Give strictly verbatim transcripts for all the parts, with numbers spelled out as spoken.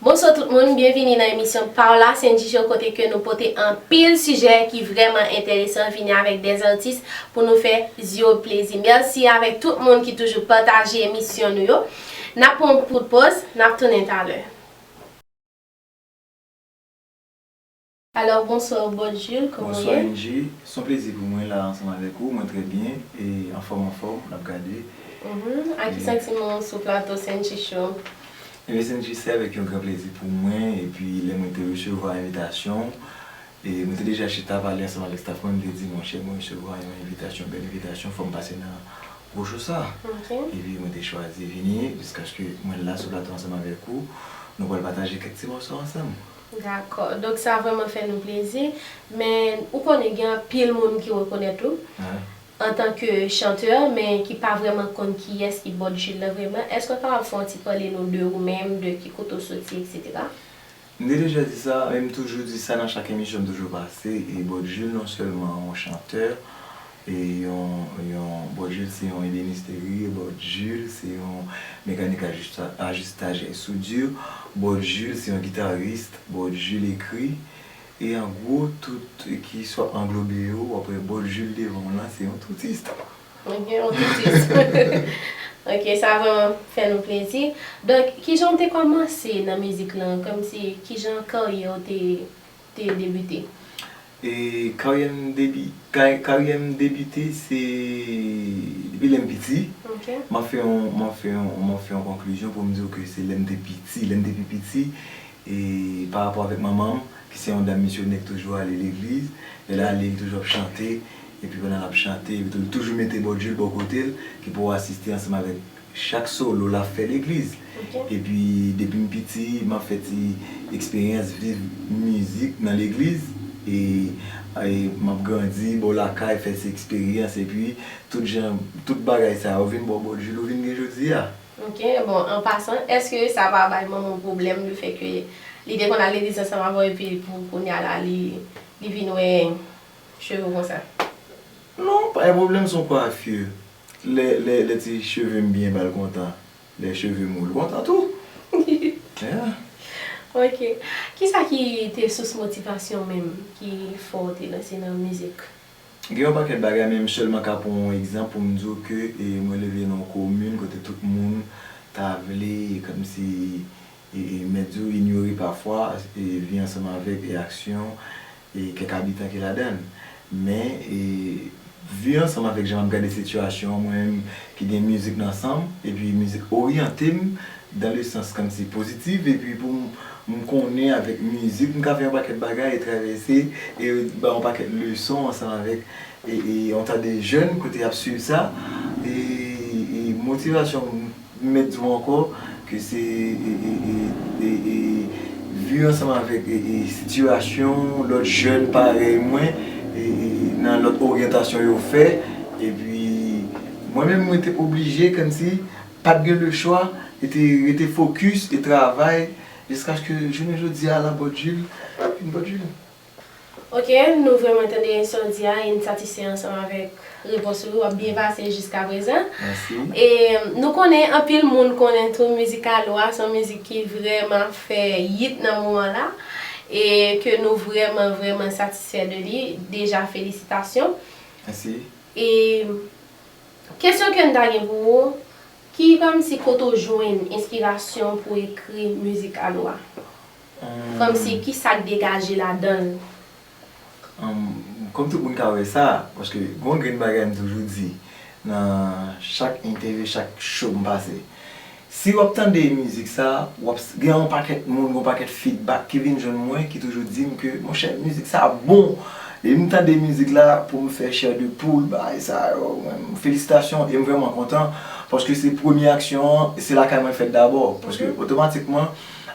Bonswa tout moun, byenvini nan emisyon pa w la, Sendy Show, kote ke nou pote anpil sijè ki vrèman enteresan, vini avèk dè atis pou nou fè zye w plezi. Mèsi avèk tout moun ki toujou pataje emisyon nou yo. N ap pran yon kout poz, n ap tounen talè. Alò, bonswa, Bòt Jil, kòman w ye? Bonswa, Angie. Se yon plezi pou mwen la ansanm avèk ou. Mwen trè byen e anfòm, anfòm, n ap gade. Mhm. A ki santiman w sou plato Sendy Show? Ebyen, Sendy, se avèk yon gran plezi pou mwen, epi lè mwen te resevwa envitasyon, e mwen te deja chita pale ansanm avèk staff mwen, m te di, monchè, mwen resevwa yon envitasyon, bèl envitasyon, fò m pase nan gwo show sa. Ok. Epi mwen te chwazi vini, jiskaske mwen la sou plato ansanm avèk ou, nou pral pataje kèk ti mòso ansanm. Dakò. Donk, sa vrèman fè nou plezi. Men, ou konnen, gen anpil moun ki rekonèt ou antanke chantè, men ki pa vrèman konn kiyès ki Bòt Jil la vrèman. Èske w kapab fè yon ti pale nou de ou menm, de ki kote w soti, etsetera? M te deja di sa, e m toujou di sa nan chak emisyon m toujou pase, e Bòt Jil non sèlman yon chantè, e yon, yon, Bòt Jil se yon ebenisteri, Bòt Jil se yon mekanik ajista-, ajistaj e soudi, Bòt Jil se yon gitaris, Bòt Jil ekri, e an gwo, tout ki swa anglobe yo, w ap wè Bòt Jil devan w lan, se yon toutis. Ok, yon toutis. Ok, sa vrèman fè nou plezi. Donk, kijan w te kòmanse nan mizik lan? Kòmsi, kijan karyè w te, te debite? E karyè m debi-, ka-, karyè m debite, se depi lè m piti. Ok. M ap fè yon, m ap fè yon, m ap fè yon konklizyon pou m di w ke se lè m te piti, lè m te pi piti, e pa rapò avèk manman m, ki se yon dam misyonè ki toujou ale legliz. Lè l ale, li toujou ap chante, epi pandan l ap chante, epi tou, li toujou mete Bòt Jil bò kote l, ki pou asiste ansanm avèk chak solo l ap fè legliz. Ok. Epi, depi m piti, m ap fè ti eksperyans viv mizik nan legliz, e, e m ap grandi bò lakay, fè ti eksperyans, epi tout jan, tout bagay sa yo vin ba w Bòt Jil ou vin gen jodi a. Ok, bon, an pasan, èske sa pa bay manman w pwoblèm, lefètke li te konn al legliz ansanm avè w, epi pou kounye a la, li, li vin wè cheve w konsa? Non, pa gen pwoblèm, se yon kwafi. Lè, lè, lè ti cheve m byen ba l kontan, lè cheve m wo l kontan tou. Yeah. Ok. Kisa ki te sous motivasyon w menm ki fè w te lanse nan mizik? Gen yon pakèt bagay, men m sèlman ka pran yon egzanp pou m di w ke, e, mwen leve nan yon komin kote tout moun ta vle, e, kòmsi, e, e, mèt di w, inyore pafwa, e, vi ansanm avèk, e, aksyon, e, kèk abitan ki ladan l. Men, e, vi ansanm avèk jan m ap gade sitiyasyon an, mwen menm ki gen mizik nan san m, epi mizik oryante m, dan le sans kòmsi pozitif, epi pou m, m konnen avèk mizik, m ka fè yon pakèt bagay e travèse, e ba yon pakèt leson ansanm avèk, e, e yon ta de jèn kote y ap swiv sa, e, e motivasyon m, m mèt di w ankò, ke se, e, e, e, e, e, vi ansanm avèk, e, e sitiyasyon lòt jèn parèy mwen, e, e nan lòt oryantasyon yo fè, epi mwen menm, mwen te oblije, kòmsi, pa t gen lechwa, e te rete fokis e travay jiskaske jounen jodi a la, Bòt Jil vin Bòt Jil. Ok, nou vrèman tande sa w di a, e n satisfè ansanm avèk repons ou, w ap byen pase jiska prezan. Mèsi. E nou konnen, anpil moun konnen tou mizik Alo a, se yon mizik ki vrèman fè yit nan moman la, e ke nou vrèman, vrèman satisfè de li, deja felisitasyon. Mèsi. E kesyon ke n ta gen pou ou, ki kòmsi kote w jwenn enspirasyon pou ekri mizik Alo a? Hmm. Kòmsi, ki sa k degaje ladan l? Em, kòm tout moun ka wè sa, paske gon grenn bagay m toujou di nan chak entèvyou, chak show m pase. Si w ap tande mizik sa, w ap s-, gen yon pakèt moun, yon pakèt feedback ki vin jwenn mwen, ki toujou di m ke, monchè, mizik sa bon. E m tande mizik la pou m fè chè de poul, bagay sa yo, mwen, felisitasyon, e m vrèman kontan, paske se premye aksyon an, se lakay mwen fèt dabò. Paske otomatikman,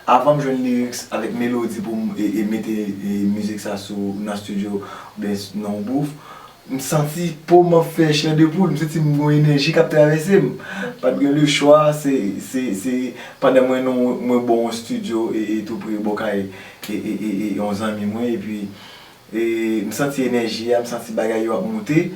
avan m jwenn lyrics avèk melodi pou m, e, e mete, e, mizik sa sou, nan studio, oubyen s-, nan yon booth, m santi po m ap fè chè de poul, m santi m gon enèji k ap travèse m. Pa t gen lechwa, se, se, se pandan mwen nan, mwen bò yon studio e, e tou pre bò kay e, e, e, e, e yon zanmi mwen, epi, e, m santi enèji a, m santi bagay yo ap moute,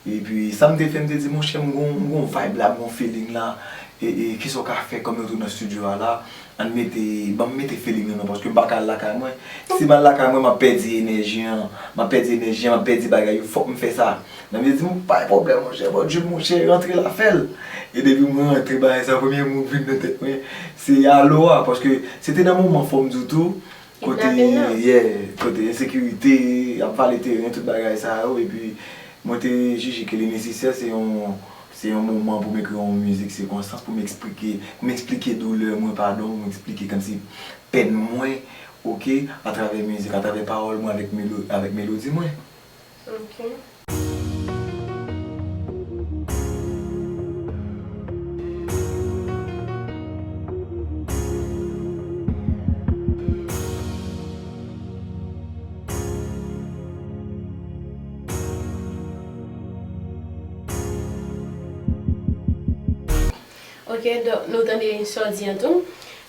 epi sa m te fè, m te di, monchè, m gon, m gon vibe la, m gon feeling la, E, e, kisa w ka fè kòm nou tou nan estidyo a la? Ann mete, ban m mete feeling nan non, paske m pa ka al lakay mwen. Si m al lakay mwen, m ap pèdi enèji an, m ap pèdi enèji an, m ap pèdi bagay yo, fòk m fè sa. Nan m di m, pa gen pwoblèm, monchè, Bòdjil, monchè, rantre la, fè l. E depi mwen rantre, bagay sa, premye mo k vin nan tèt mwen, se alo a, paske se te nan moman fò m di w tou, kote, yeah, kote ensekirite, ap vale teren, tout bagay sa yo, epi mwen te jije ke li nesesè, se yon, se yon moman pou m ekri yon mizik sikonstans, pou m eksplike, pou m eksplike doulè mwen, padon, pou m eksplike kòmsi pèn mwen, oke, atravè mizik, atravè pawòl mwen, avèk melo-, avèk melodi mwen. Ok, donk nou tande sa w di an tou.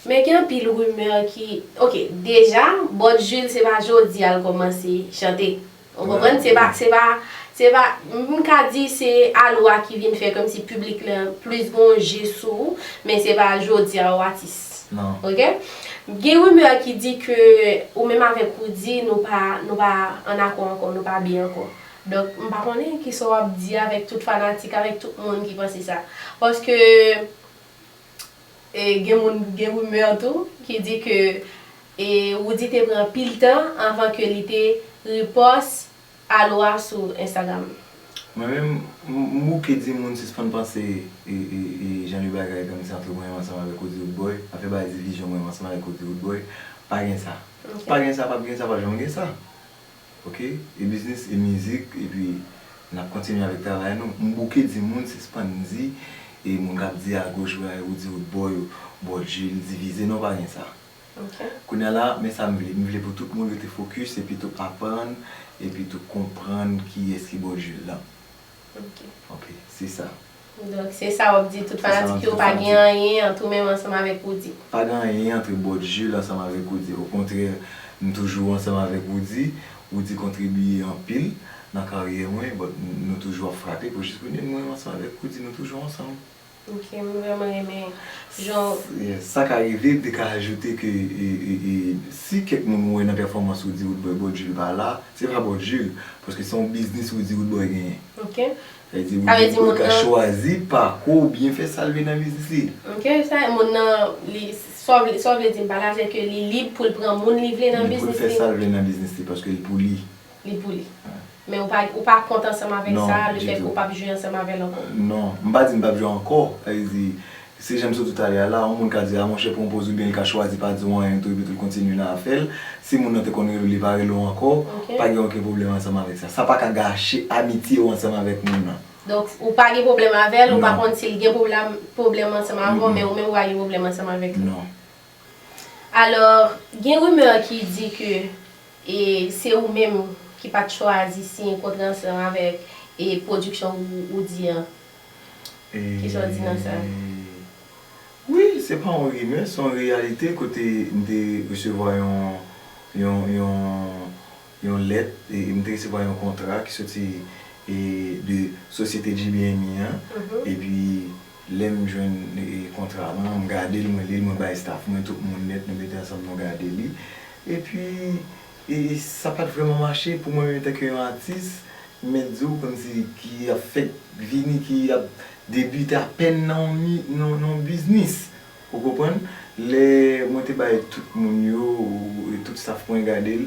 Men gen anpil rimè ki, ok, deja, Bòdjil se pa jodi a l kòmanse chante. Ou konprann? Se pa, se pa, se pa, m ka di se alo a ki vin fè kòmsi piblik lan plis gon je sou ou, men se pa jodi a w atis. Non. Ok? Gen rimè ki di ke ou menm avèk Roody, nou pa, nou pa ann akò ankò, nou pa byen ankò. Donk, m pa konnen kisa w ap di avèk tout fanatik, avèk tout moun ki panse sa. Paske, e, gen moun, gen rimè tou ki di ke, e, Roody te pran anpil tan anvan ke li te repòs alo a sou Instagram. Mwen menm, m, m bouke di moun sispann panse, e, e, e, jan de bagay kòmsi antre mwen menm ansanm avèk Roody Roodboy, afè bay divizyon mwen menm ansanm avèk Roody Roodboy, pa gen sa. Ok. Pa gen sa, p ap gen sa, p ap janm gen sa. Ok? E biznis, e mizik, epi n ap kontinye avèk travay nou. M bouke di moun sispann di, e moun k ap di agoch, Roody Roodboy, Bòdjil, divize, non, pa gen sa. Ok. Kounye a la, men sa m vle. M vle pou tout moun rete fokis, epi tou aprann, epi tou konprann kiyès ki Bòdjil lan. Ok. Ok, se sa. Donk, se sa w ap di tout fanatik yo, pa gen anyen ant ou menm ansanm avèk Roody. Pa gen anyen ant Bòdjil ansanm avèk Roody. Okontrè, m toujou ansanm avèk Roody. Roody kontribiye anpil nan karyè mwen, but nou toujou ap frape pou jis kounye a, mwen ansanm avèk Roody, nou toujou ansanm. Ok, m vrèman renmen jan w... Yes, sa ka rive, m te ka ajoute ke, e, e, e, si kèk moun wè nan pèfòmans Roody Roodboy, Bòdjil pa la, se pa Bòdjil, paske se yon biznis Roody Roodboy genyen. Ok. Sa vle di Roody Roodboy ka chwazi pakou oubyen fè sa l vle nan biznis li. Ok, sa, moun nan, li, sa w vle, sa w vle di m pa la, se ke li lib pou l pran moun li vle nan biznis li. Li lib pou l fè sa l vle nan biznis li, paske l pou li. Li pou li. Men ou pa, ou pa kont ansanm avèk sa, lefèt ke ou p ap jwe ansanm avè l ankò. Non, m pa di m p ap jwe ankò. Sa vle di, se jan m sot di w talè a la, yon moun ka di, a monchè, pran poz ou, byen li ka chwazi pa di w anyen tou, epi tou l kontinye nan afè l. Si moun nan te konn rele w, li pa rele w ankò, pa gen okenn pwoblèm ansanm avèk sa. Sa pa ka gache amitye w ansanm avèk moun nan. Donk, ou pa gen pwoblèm avè l, ou pa konn si l gen pwoblèm, pwoblèm ansanm avè w, men ou menm ou pa gen pwoblèm ansanm avèk li. Non. Alò, gen rimè ki di ke, e, se ou menm ki pa t chwazi siyen kontra ansanm avèk, e, pwodiksyon Roody an. Kisa w di nan sa? Wi, se pa yon rimè, se yon reyalite kote m te resevwa yon, yon, yon, yon lèt, e m te resevwa yon kontra ki soti, e, de sosyete J B M E an. Epi, lè m jwenn, e, kontra lan, m gade l, mwen li l, mwen bay staff mwen, tout moun nèt, nou mete ansanm, nou gade li. Epi, e, sa pa t vrèman mache pou mwen menm, antanke yon atis, m mèt di w, kòmsi ki ap fèk vini, ki ap debite apèn nan yon mi-, nan, nan yon biznis. Ou konprann? Lè mwen te bay tout moun yo, e tout staff mwen gade l,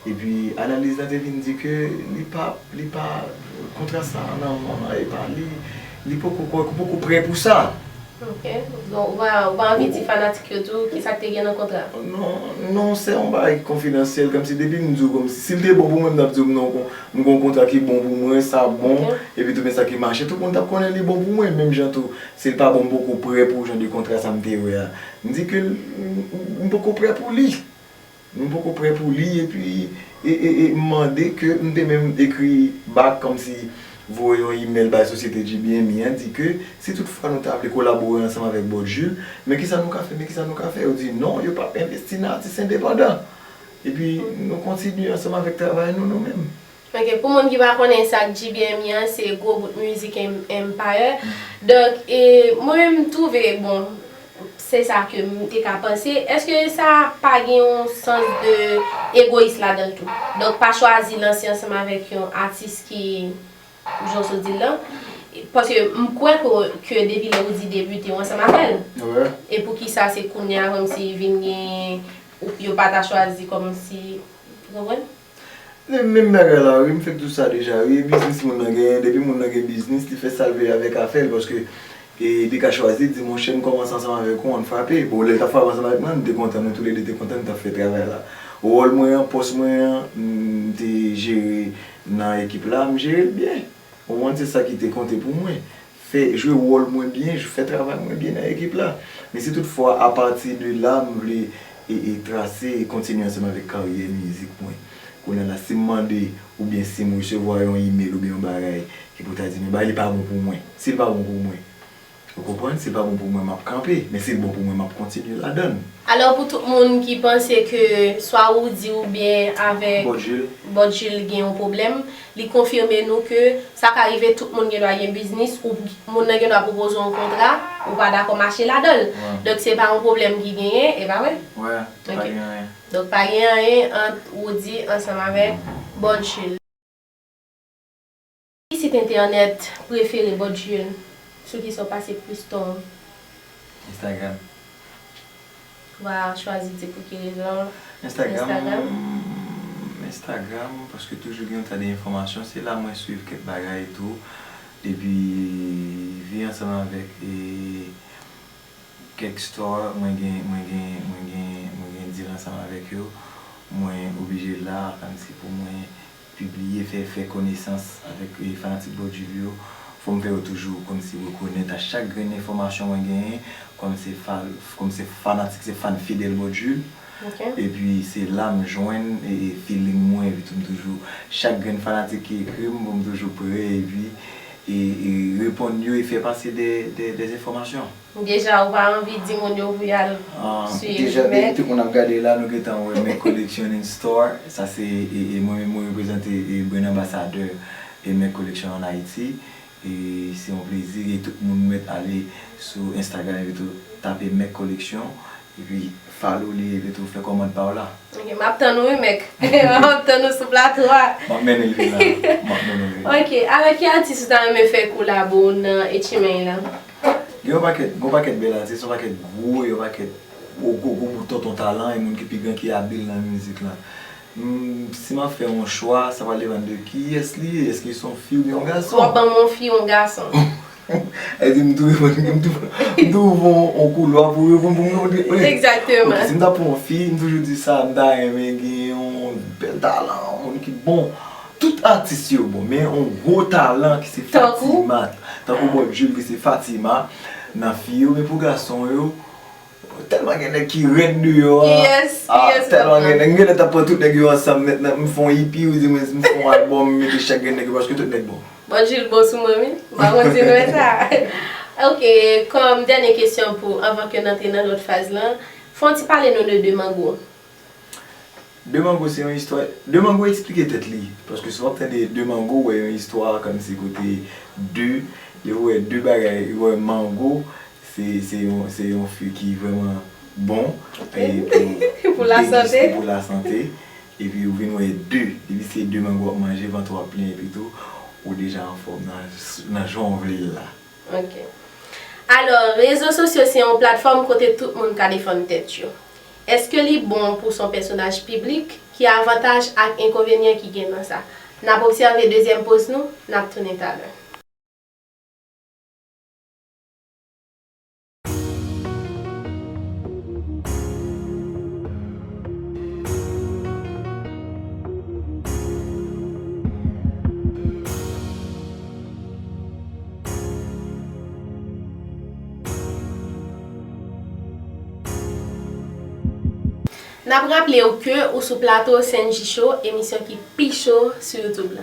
epi analiz la te vin di ke li pa, li pa, kontra sa nan men w, e pa li, li poko kwè, poko prè pou sa. Ok. Donk, ou pa, ou pa anvi di fanatik yo tou, kisa k te gen nan kontra? Non, non, se yon bagay konfidansyèl, kòmsi depi m di w, kòmsi, si l te bon pou mwen, m t ap di w, non, m gon kontra ki bon pou mwen, sa bon, epi tou, men sa ki mache, tout moun t ap konnen li bon pou mwen, menm jan tou, si l pa bon, m poko prè pou jan de kontra sa m te wè a. M di ke l, m, m, m poko prè pou li. M poko prè pou li, epi, e, e, e, m mande ke, m te menm ekri back, kòmsi voye yon imèl bay sosyete J B M E an, di ke si toutfwa nou ta vle kolabore ansanm avèk Bòdjil, men kisa nou ka fè, men kisa nou ka fè? Yo di non, yo p ap envesti nan atis endepandan. Epi, nou kontinye ansanm avèk travay nou, nou menm. Ok, pou moun ki pa konnen sa k G B M E an, se Gwo Bout Music Em- Empire. Donk, e, mwen menm m twouve, bon, se sa ke m te ka panse. Èske sa pa gen yon sans de egoyis ladan l tou? Donk, pa chwazi lanse ansanm avèk yon atis ki, jan w sot di l lan, paske m kwè ke, ke depi lè ou di debite w ansanm avè l. E poukisa se kounye a kòmsi vin gen, ou- yo pa ta chwazi kòmsi, ou konprann? Menm, menm bagay la, wi, m fèk di w sa deja, wi, biznis moun nan genyen, depi moun nan gen biznis, li fè sa l vle avèk afè l, paske, e, li ka chwazi, di, monchè, m kòmanse ansanm avèk ou, ann frape. Bon, lè l t ap frape ansanm avèk mwen, m te kontan, nou toulede te kontan, nou t ap fè travay la. Wòl mwen an, pòs mwen an, m te jere nan ekip la, m jere l byen. Ou konprann, se sa ki te konte pou mwen. Fè, jwe wòl mwen byen, fè travay mwen byen nan ekip la. Men si toutfwa, apati de la, m vle e, e trase e kontinye ansanm avèk karyè mizik mwen. Kounye a la, si m mande oubyen si m resevwa yon imèl oubyen yon bagay ki pou ta di, men bagay li pa bon pou mwen. Si l pa bon pou mwen, ou konprann? Si l pa bon pou mwen, m ap kanpe. Men si l bon pou mwen, m ap kontinye ladan l. Alò, pou tout moun ki panse ke swa ou di oubyen avèk Bòt Jil gen yon pwoblèm, li konfime nou ke sa ka rive, tout moun gen dwa gen biznis, ou moun nan gen dwa pwopoze w yon kontra, ou pa dakò mache ladan l. Donk, se pa yon pwoblèm ki genyen, e pa vre? Wè, pa gen anyen. Donk, pa gen anyen ant Roody ansanm avèk Bòt Jil. Ki sit entènèt prefere Bòt Jil? Sou kisa w pase plis tan w? Instagram. Ou pa chwazi di pou ki rezon? Instagram, Instagram? Instagram, paske toujou gen yon ta de enfòmasyon. Se la mwen swiv kèk bagay tou. Epi, vi ansanm avèk, e, kèk store, mwen gen, mwen gen, mwen gen, mwen gen deal ansanm avèk yo. Mwen oblije la, kòmsi pou mwen pibliye, fè, fè konesans avèk, e, fanatik Bòt Jil yo. Fò m fè yo toujou kòmsi rekonèt a chak grenn enfòmasyon mwen genyen, kòm se fa-, kòm se fanatik, se fan fidèl Bòt Jil. Epi se la m jwenn, e, e, feeling mwen, epi tou m toujou, chak grenn fanatik ki ekri m, bon, m toujou prè, epi, e, e, reponn yo, e fè pase de, de, de enfòmasyon. Deja, ou pa anvi di moun yo pou y al swiv Mèk? Deja, depi tout moun ap gade la, nou gentan wè Mèk Collection in Store. Sa se, e, e, mwen menm mwen reprezante, e, brand anbasadè, e, Mèk Collection ann Ayiti. E se yon plezi, e tout moun mèt ale sou Instagram epi tou tape Mèk Collection, epi follow li, epi tou fè kòmand pa w la. Ok, m ap tann ou wi, Mèk. M ap tann ou sou plato a. M ap mennen l vin la. M ap mennen l vin. Ok, avèk ki atis ou ta renmen fè kolabo nan Etchimen la? Gen yon pakèt, gen yon pakèt bèl atis, yon pakèt gwo, yon pakèt gwo, gwo, gwo bout tonton talan, e moun ki pi gran, ki abil nan mizik la. Hmm, si m ap fè yon chwa, sa pral depann de kiyès li ye, èske se yon fi oubyen yon gason? W ap ban m yon fi, yon gason. Èske m tou reponn, m tou, m tou ouvri yon, yon koulwa pou reponn, pou m reponn? Egzakteman. Ok, si m ta pran yon fi, m toujou di sa, m ta renmen gen yon bèl talan, yon moun ki bon. Tout atis yo bon, men yon gwo talan ki se Fatima. Tankou Bòt Jil ki se Fatima. Nan fi yo, men pou gason yo, tèlman gen nèg ki rèd deyò a. Tèlman gen nèg, m genlè t ap pran tout nèg yo ansanm nèt, m fè yon E P, ou di mwen, m fè yon albòm, m mete chak grenn nèg yo, paske tout nèg bon. Bòt Jil bon sou mwen, wi. M pa konn si nou wè sa. Ok, kòm dènye kesyon pou, anvan ke n antre nan lòt faz lan, fè yon ti pale nou de De Mango. De Mango se yon istwa, De Mango eksplike tèt li, paske si w ap tande De Mango, w wè yon istwa kòmsi kote de, lè w wè de bagay, w wè mango, se, se yon, se yon fwi ki vrèman bon, e pou, pou lasante, pou lasante, epi ou vin wè de, depi se de mango w ap manje, vant ou ap plen, epi tou, ou deja anfòm nan, nan jan w vle l la. Ok. Alò, rezo sosyo se yon platfòm kote tout moun ka defann tèt yo. Èske li bon pou s on pèsonaj piblik? Ki avantaj ak enkonvenyan ki gen nan sa? N ap obsève dezyèm poz nou, n ap tounen talè. N ap raple w ke ou sou plato Sendji Show, emisyon ki pi cho sou YouTube la.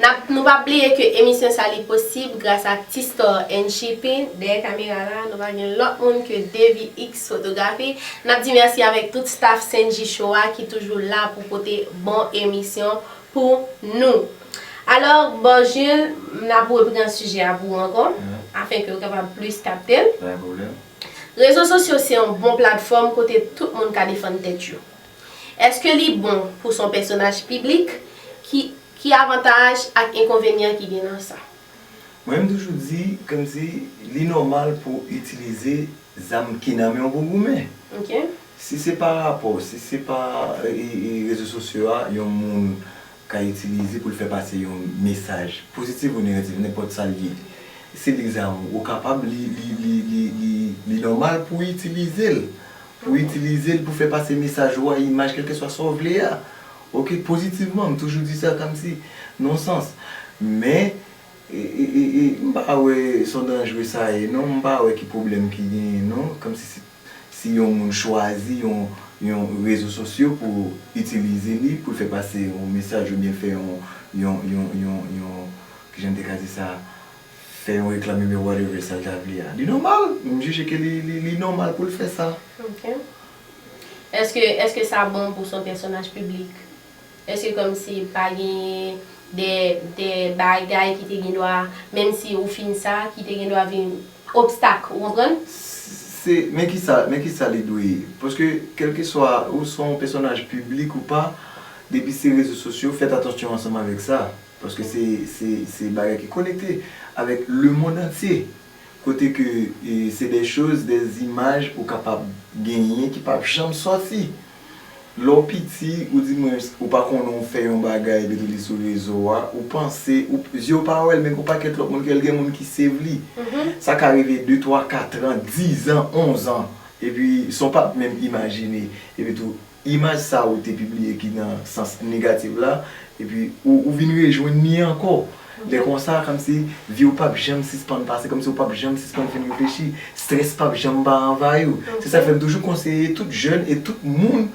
N ap, nou p ap bliye ke emisyon sa li posib gras ak T-Store and Shipping. Dèyè kamera la, nou pa gen lòt moun ke Davy X Fotografi. N ap di mèsi avèk tout staff Sendji Show a ki toujou la pou pote bon emisyon pou nou. Alò, Bòjil, n ap reprann sijè a pou ou ankò, afenke w kapab plis kapte l. Pa gen pwoblèm. Rezo sosyo se yon bon platfòm kote tout moun ka defann tèt yo. Èske li bon pou s on pèsonaj piblik? Ki, ki avantaj ak enkonvenyan ki gen nan sa? Mwen, m toujou di, kòmsi, li nòmal pou w itilize zam ki nan men w pou goumen. Si se pa rapò, si se pa e, e, rezo sosyo a, yon moun ka itilize pou l fè pase yon mesaj, pozitif ou negatif, nenpòt sa l ye. Se li k zam ou, ou kapab, li, li, li, li, li, li nòmal pou w itilize l. Pou w itilize l pou fè pase mesaj ou a, imaj, kèlkeswa sa w vle a. Oke, pozitivman, m toujou di sa kòmsi, nan yon sans. Men, e, e, e, e, m pa wè s on danjre sa ye, non, m pa wè ki pwoblèm ki genyen, non, kòmsi se si yon moun chwazi yon, yon rezo sosyo pou itilize li, pou l fè pase yon mesaj oubyen fè yon, yon, yon, yon, yon, kijan m te ka di sa, fè yon reklam oubyen whatever sa l ta vle a. Li nòmal, m jije ke li, li, li nòmal pou l fè sa. Ok. Èske, èske sa bon pou s on pèsonaj piblik? Èske kòmsi pa genyen de, de bagay ki te gen dwa, menm si ou fin sa, ki te gen dwa vin obstak, ou konprann? Se, men kisa, men kisa li dwe ye? Paske, kèlkeswa ou s on pèsonaj piblik ou pa, depi se rezo sosyo, fèt atansyon ansanm avèk sa. Paske se, se, se bagay ki konekte avèk lemonn antye. Kote ke e, se de choz, de imaj ou kapab genyen ki p ap janm sòti. Lè w piti, oudimwens, ou pa konnen w fè yon bagay epi tou li sou rezo a, ou panse, ou, zye w pa wè l, men gen yon pakèt lòt moun ki wè l, gen moun ki save li. Sa ka rive de, twa, kat an, diz an, onz an, epi san w pa t menm imajine. Epi tou, imaj sa ou te pibliye ki nan sans negatif la, epi ou, ou vin rejwenn li ankò. Lè konsa, kòmsi vi w p ap janm sispann pase, kòmsi w p ap janm sispann fin reflechi, estrès p ap janm pa anvayi w. Se sa k fè m toujou konseye tout jèn e tout moun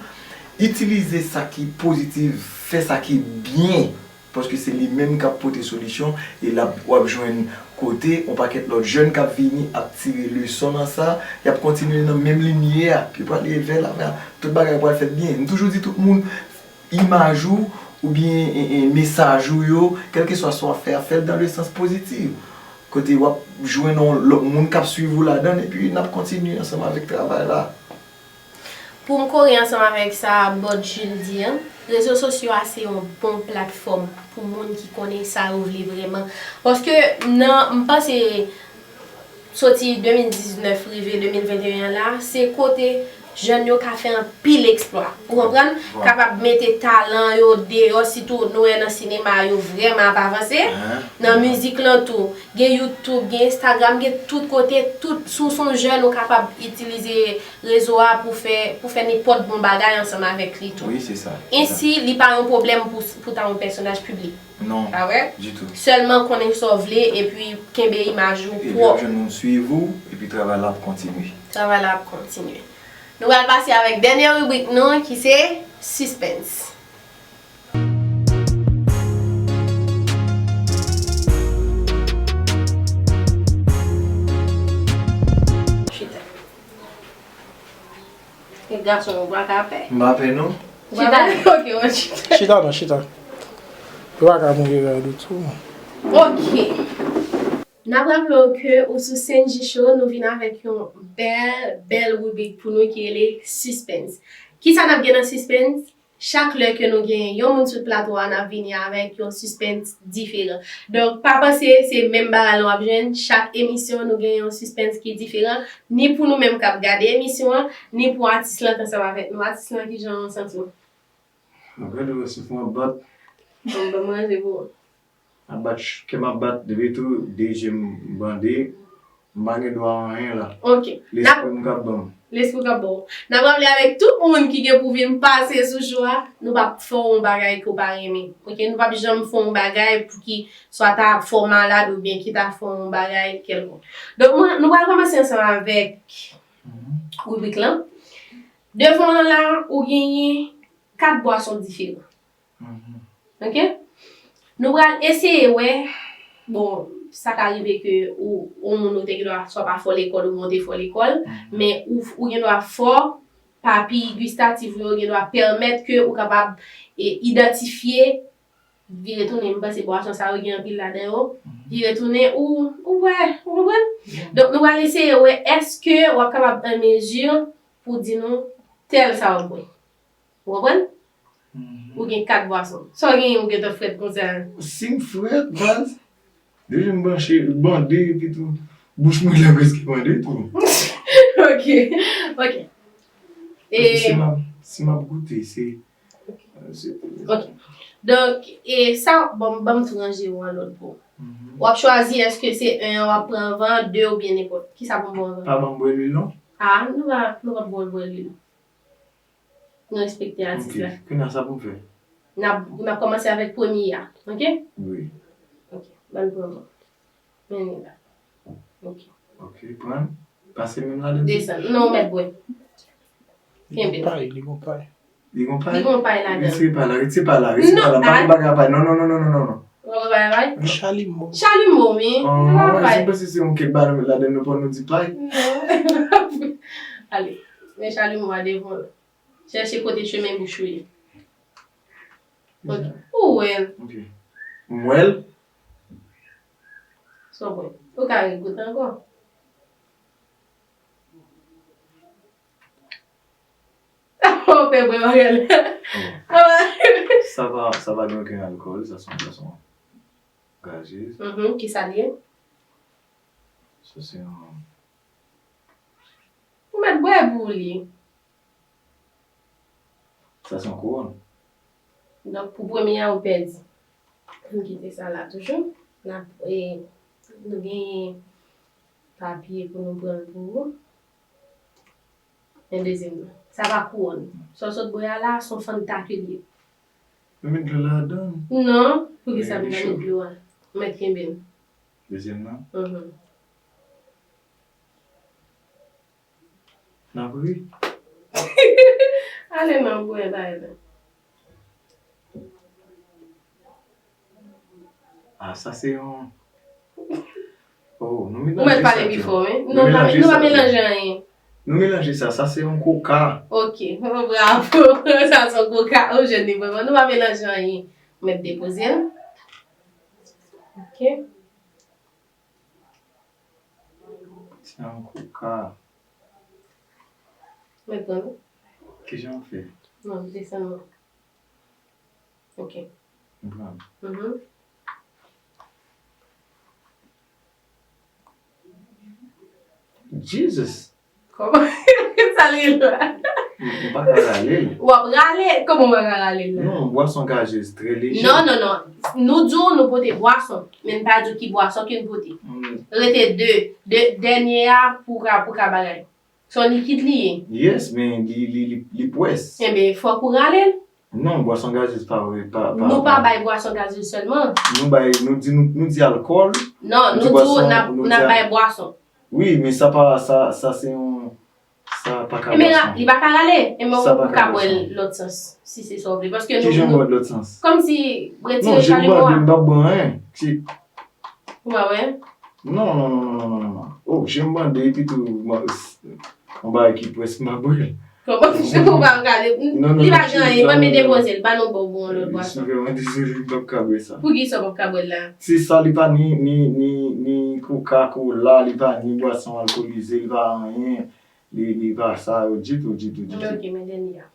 itilize sa ki pozitif, fè sa ki byen. Paske se li menm k ap pote solisyon e l ap, w ap jwenn kote yon pakèt lòt jèn k ap vini ap tire leson nan sa, y ap kontinye nan menm linyè a, yo pral rive vè la, tout bagay pral fèt byen. M toujou di tout moun, imaj ou, oubyen e, e, mesaj ou yo, kèlkeswa sa w ap fè a, fè l dans le sens positif. Kote w ap jwenn yon lòt moun k ap swiv ou ladan l, epi n ap kontinye ansanm avèk travay la. Pou m kore ansanm avèk sa Bòt Jil di an, rezo sosyo a se yon bon platfòm pou moun ki konnen sa yo vle vrèman. Paske nan, m panse, soti de mil diznèf rive de mil venteyen an la, se kote jèn yo ka fè anpil eksplwa. Ou konprann? Kapab mete talan yo deyò, sitou nou wè nan sinema yo vrèman ap avanse. Nan mizik lan tou, gen YouTube, gen Instagram, gen tout kote, tout, si w s on jèn, ou kapab itilize rezo a pou fè, pou fè nenpòt bon bagay ansanm avèk li tou. Wi, se sa. Ensi, li pa yon pwoblèm pou, pou ta yon pèsonaj piblik. Non, Pa vre? Ditou. Sèlman konnen sa w vle epi kenbe imaj ou pwòp. Epi w ap jwenn moun swiv ou, epi travay la ap kontinye. Travay la ap kontinye. Nou pral pase avèk dènye ribrik nou ki se Sispens. Chita. E gason ou pa ka pè. M pa pè non. Chita. Ok, on chita. Chita non, chita. Ou pa ka mouri rad ou tou. Ok. N ap raple w ke ou sou Senji Show, nou vin avèk yon bèl, bèl ribrik pou nou ki rele Sispens. Kisa n ap gen nan Sispens? Chak lè ke nou gen yon moun sou plato a, n ap vini avèk yon sispens diferan. Donk, pa panse se menm bagay la w ap jwenn. Chak emisyon, nou gen yon sispens ki diferan, ni pou nou menm k ap gade emisyon an, ni pou atis lan k ansanm avèk nou. Atis lan, kijan w santi w? Mwen rele w, souf mwen ap bat. Bon, ban m ranje pou ou. Ap bat, kè m ap bat, depi tou de je m bande, m pa gen dwa anyen la. Ok. Lespri m k ap ban m. Lespri w k ap ba w. N ap raple avèk tout moun ki gen pou vin pase sou show a, nou p ap fè w yon bagay ke w pa renmen. Ok, nou p ap janm fè w yon bagay pou ki swa ta fè w malad oubyen ki ta fè w yon bagay kèlkonk. Donk, mwen, nou pral kòmanse ansanm avèk ribrik lan. Devan w la, ou genyen kat bwason diferan. Ok? Nou pral eseye wè, bon, sa ka rive ke ou, ou moun ou te gen dwa swa pa fò lekòl oubyen ou te fò lekòl, men ou, ou gen dwa fò, papi gistatif ou yo gen dwa pèmèt ke ou kapab e, idantifye Vire tounen, m panse bwason sa yo gen anpil ladan yo. Vire tounen, ou, ou wè, ou konprann? Donk, nou pral eseye wè èske w ap kapab an mezi pou di nou tèl sa w ap bwè. Ou konprann? Ou gen kat bwason. Sa w genyen, ou gentan frèt konsa? Si m frèt, baz. Depi m branche, bande, epi tou, bouch mwen la prèske bande tou. Ok, ok. E Paske si m ap, si m ap goute, se, se Ok. Donk, e sa, bon, ban m tou ranje yo an lòd pou ou. W ap chwazi èske se en an w ap pran anvan, de oubyen nenpòt. Kisa pou m pran anvan? Pa ban m bwè lwil, non? Ah, nou pa, nou pa bwè, bwè lwil. Nou respekte atis la. Ok. Kounye a, sa pou m fè? N ap, n ap kòmanse avèk premye a, ok? Wi. Ok, ban m pran anvan. Men li la. Ok. Ok, pran. Pase menm ladan. Desann. Non, ou mèt bwè. Kenbe. Li gon pay, li gon pay. Li gon pay? Li gon pay ladan. Retire pay la, retire pay la, retire pay la. M pa vle bagay pay. Non, non, non, non, non, non, non. Ou pa vle bagay pay? Chalimo. Chalimo, men. Oh, se pay. Mwen panse se yon kèk bagay nou met ladan nou, pou nou di pay. Non. Ale, men chalimo a devan w la. Chèche kote chemen bouch ou ye. Ok. Ou wè l. Ok. M wè l. Sa w wè? Ou ka regoute ankò. Ou pè bwè bagay la. Sa pa, sa pa gen okenn alkòl, sa se yon bwason gazez. Mhm, kisa l ye? Sa se yon Ou mèt bwè pou li. Sa se yon kouwòn. Donk, pou premye a, ou pèdi. Ann kite sa la toujou. N ap, e, nou genyen papye pou nou pran l pou ou. Men dezyèm nan. Sa pa kouwòn. Sa w sot bwè a la, se yon Fanta ke l ye. Ou met dlo ladan l? Non, poukisa m ta met dlo a? Ou mèt kenbe l. Dezyèm nan? Mhm. N ap ri. Ale non, bwè bagay la. Ah, sa se yon, oh, nou melanje sa tou. Ou mèt pale pi fò, wi. Nou pa melanje anyen. Nou melanje sa, sa se yon koka. Ok, bravo. Sa se yon koka. Oh, jèn li vrèman. Nou pa melanje anyen. Ou mèt depoze l. Ok. Se yon koka. Mwen pran. Kijan w fè? Non, desann mwen. Ok. M pran. Mhm. Jesus! Kòman? Sa l ye la? M, m pa ka rale l. W ap rale? Kòman w pa ka rale l la? Non, bwason gazez trè leje. Non, non, non. Nou di w nou pote bwason, men n pa di w ki bwason ke n pote. Mm. Rete de, de, dènye a pou ka, pou ka bagay. Se yon likid li ye. Yes, men li, li, li, li pwès. Enben, fòk ou rale l. Non, bwason gazez pa, pa, pa. Nou pa bay bwason gazez sèlman. Nou bay, nou di, nou, nou di alkòl. Non, nou di w n ap, n ap bay bwason. Wi, men sa pa, sa, sa se yon, sa pa ka bwason. Enben, li pa ka rale. Enben, ou ka bwè l lòt sans, si se sa w vle. Paske nou, kijan bwè l lòt sans? Kòmsi, retire chalimo a. Non, je m bande, m p ap bwè anyen. Ou pa wè? Non, non, non. Oh, je m bande, epi tou, yon bagay ki pwès, m pa bwè l. Kòman ou pa rale? Li pa gen anyen, mwen, men depoze l, ba nou bon, bon, lòt bwason. Mwen dezole, m p ap ka bwè sa. Poukisa w p ap ka bwè l la? Se sa, li pa ni, ni, ni, ni Coca-Cola, li pa ni bwason alkolize, li pa anyen, li, li pa sa yo ditou, ditou, ditou. Ok, men dènye a.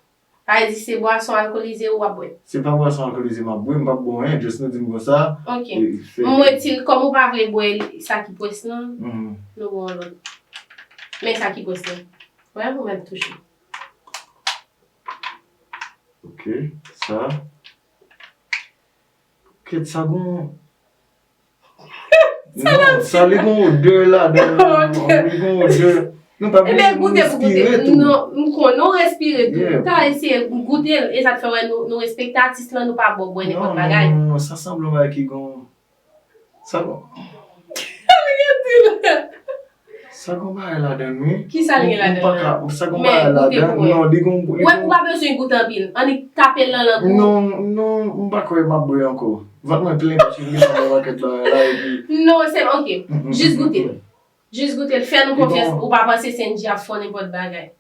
Sa vle di se bwason alkolize ou w ap bwè? Se pa bwason alkolize m ap bwè, m p ap bwè anyen, just nou di m konsa. Ok. M retire, kòm ou pa vle bwè sa ki pwès lan, nou bwè yon lòt. Men sa ki pwès lan. Wè, ou mèt touche. Ok, sa. Kèt sa gon. Non, sa li gon odè ladan l. Li gon odè. Nou pa bezwen respire tou. Non, m konnen w respire tou. Ou ka eseye goute l. E sa k fè wè nou, nou respekte atis lan, nou pa ba w bwè nenpòt bagay. Non, non, non, sa sanble yon bagay ki gon. Sa gon. Sa gon bagay ladan l, wi. Kisa l gen ladan l? Sa gon bagay ladan l. Non, li gon, li gon. Ou pa bezwen goute anpil. Annik tape l nan lang ou. Non, non, m pa kwè m ap bwè ankò. Vant mwen plen paske m gentan bwè pakèt bagay la epi. Non, se ok. Jis goute l. Jis goute l. Fè nou konfyans, ou pa panse Sendy ap fè w nenpòt bagay.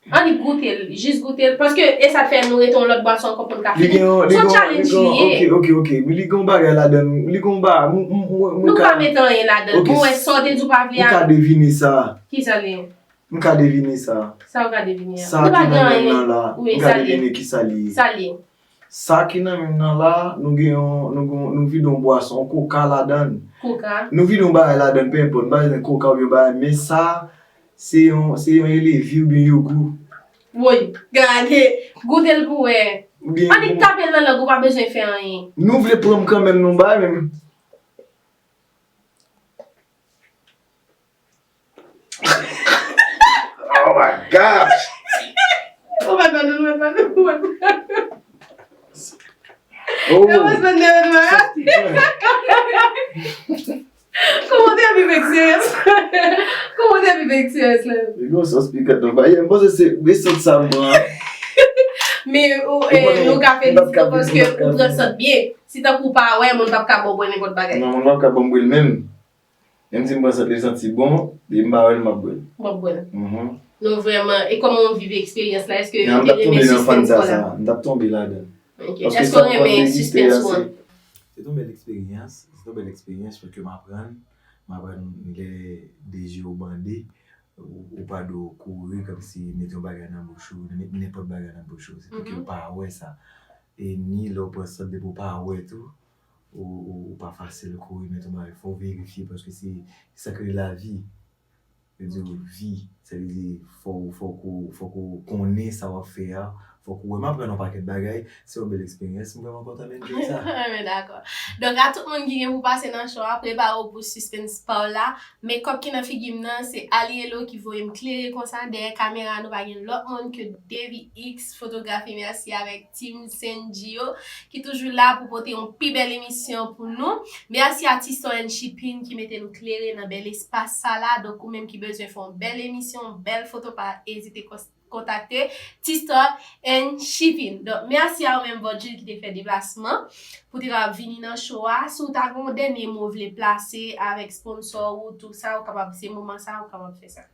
Annik goute l, jis goute l, paske e sa k fè nou rete yon lòt bwason ankò pou n ka fini. Se yon challenge li ye. Ok, ok, ok. Li gen yon bagay ladan l. Li gen yon bagay. Nou ka met anyen ladan l. Mwen wè sa w te di w pa vle a. Ou ka devine sa. Kisa li ye? M ka devine sa. Sa w ka devine a? Sa ki nan men m nan la. M ka devine kisa li ye. Sa li ye. Sa ki nan men m nan la, nou gen yon, nou gen yon, nou vide yon bwason, yon koka ladan l. Koka? Nou vide yon bagay ladan l, pe enpòt, m pa bezwen koka oubyen yon bagay, men sa, se yon, se yon elevi oubyen yogou. Woy, gade, goute l pou wè. Annik tape l nan lang, ou pa bezwen fè anyen. Nou vle pran m kanmenm, nou bay menm. Oh my gosh! Ou mèt ban nou, ou mèt ban nou, ou mèt ban nou. Oh! Yo pa spann de mèt ban. Kòman w te viv eksperyans? Kòman w te viv eksperyans la? Li gen yon sòs pikan nan bagay. M panse se resant sa m pran. Men ou, eh, nou ka felisite w paske ou pran sant byen. Si tankou w pa wè, moun p ap ka ba w bwè nenpòt bagay. Non, moun p ap ka ban m bwè l menm. Menm si m pran sant li santi bon, depi m pa wè l, m ap bwè l. W ap bwè l. Non, vrèman. E kòman w viv eksperyans la? Èske yo te renmen sispann sa la? M t ap tonbe ladan l. Ok. Èske w renmen sispann sa? Se t on bèl eksperyans. Se t on bèl eksperyans paske m aprann. M aprann lè de je w bande, ou, ou pa dwe kouri kòmsi mete yon bagay nan bouch ou, mete nenpòt bagay nan bouch ou. Se paske ou pa wè sa. E ni lè w pran sant depi w pa wè tou, ou, ou, ou pa fasil kouri, men tou bagay, fò w verifye paske se sa k rele lavi. Yo di w vi, sa vle di fò w, fò w, fò w konnen sa w ap fè a, fò w wè m aprann yon pakèt bagay, se yon bèl eksperyans, m vrèman kontan m enjoy sa. Mwen dakò. Donk a tout moun ki gen pou pase nan show a, prepare w pou suspense pa w la. Makeup ki nan figi m nan, se Alielo ki voye m klere konsa. Dèyè kamera, nou pa gen lòt moun ke Davy X Fotografi. Mèsi avèk Team Senji yo ki toujou la pou pote yon pi bèl emisyon pou nou. Mèsi a Tisto and Shipping ki mete nou klere nan bèl espas sa la. Donk ou menm ki bezwen fè yon bèl emisyon, yon bèl foto, pa ezite kontakte T-Star and Shipping. Donk, mèsi a ou menm Virgil ki te fè deplasman pou te kapab vini nan show a. Si w ta gen yon dènye mo w vle plase avèk sponsor ou, tou sa, ou kapab, se moman sa, ou kapab fè sa.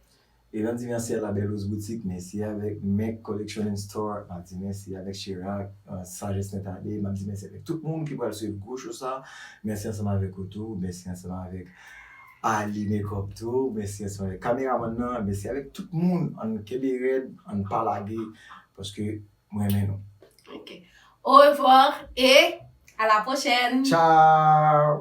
E m ap di mèsi a La Belle Rose Boutique, mèsi avèk Mac Collection and Store, m ap di mèsi avèk Chirac, euh, Sagesse Nèt Ale, m ap di mèsi avèk tout moun ki pral swiv gwo show sa. Mèsi ansanm avèk ou tou, mèsi ansanm avèk Ali Makeup tou, mèsi ansanm avèk kameramann nan, mèsi avèk tout moun, ann kenbe rèd, ann pa lage, paske m renmen nou. Ok. Au revoir et à la prochaine. Tchao.